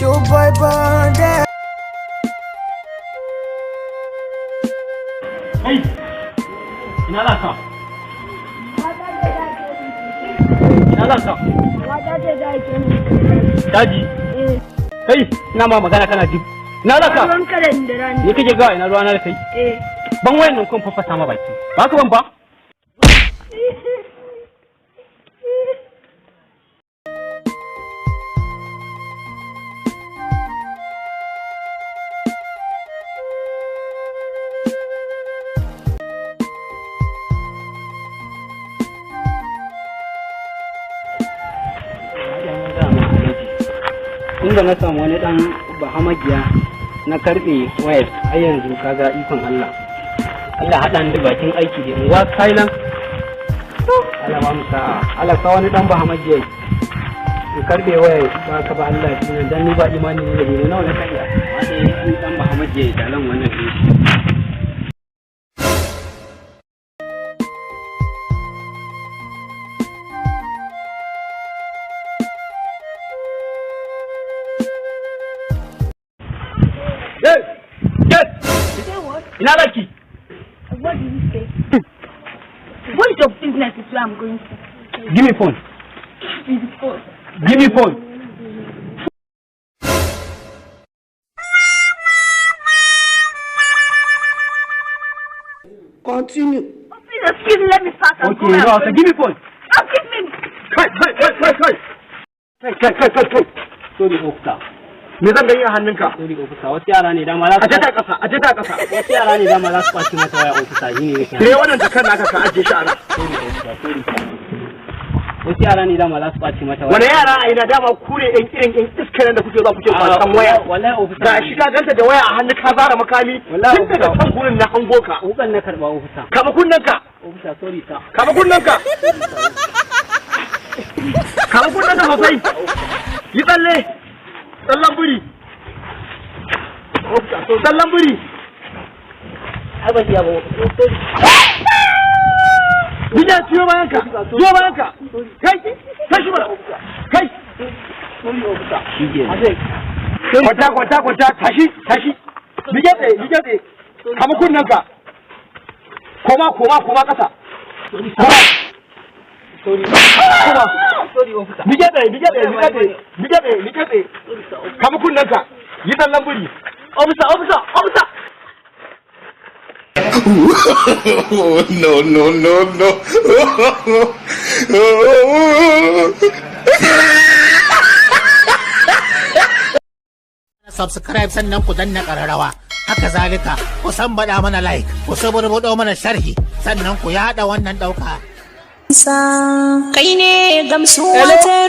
Showboy Bonded. Kai, ina za ka? Ina za ka? Daji. Kai, ina ma magana kana ji. Ina za ka? Ruwan kalan da rani. Ni kake ga ina ruwana da kai? Eh. Ban wayan nan kun fafasa ma baki. Ba ka ban ba? Inda na samu wani dan bahamagiya na karbe wayar, har yanzu kaga ikon Allah. Allah haɗa ni da bakin aiki da unguwa Thailand. Allah ba mu sa'a. Allah ka wani dan bahamagiya in karbe wayar, ba ka ba Allah ya dan ni ba imani ne da ni nawa na karya. Wani dan bahamagiya da lan wannan ne. Hey! Yes! Say what? Ina zaki? What did you say? What is your business with where I'm going to? Give me phone. With the phone. Give me phone. Continue. Oh, please excuse me, let me pass. I'm Okay, going. no, so give me phone. Oh, give me. Kai, kai, kai, kai, kai, kai, kai, kai, kai, kai. Sorry, officer. Me zan gani a hannunka? Sorry, officer. Wasu yara ne dama za A su ta ƙasa, a ta ƙasa. Wasu yara ne dama za su kwace mata waya, officer, shi ne yake. Sai wannan jakar naka ka ajiye shi a nan. Sorry, officer, sorry. Wasu yara ne dama za su kwace mata waya. Wani yara a ina? Dama ku ne ƴan irin ƴan iska nan da kuke zuwa kuke kwasan waya. Wallahi, officer. Ga shi ka ganta da waya a hannu, ka zara makami. Wallahi, Tun daga officer. can gurin na hango ka. Wukan na karba, officer. Kama kunnenka. Officer, sorry sir. Kama kunnenka. Kama kunnenka sosai. Yi tsalle. Tsallen biri. Tsallen biri. Ai ba iya ba. Sorry. Bija, ciyo bayan ka. Ciyo bayan ka. Kai, kai shi mana. Kai. Sorry, officer. Shi ke. Kwanta, kwanta, kwanta, tashi, tashi. Mike tsaye, mike tsaye. Kama kunnenka. Koma, koma, koma kasa. Koma. Sorry. Koma. Sorry, officer. Mike tsaye, mike tsaye, mike tsaye, mike tsaye, mike tsaye. Kama kunnenka. Yi tsallen biri. Officer, officer, officer. No, no, no, no. Subscribe, sannan ku danna ƙararrawa. Haka zalika ku san baɗa mana like, ku suburbuɗo mana sharhi, sannan ku yaɗa wannan ɗauka. Kai ne gamsuwa ta.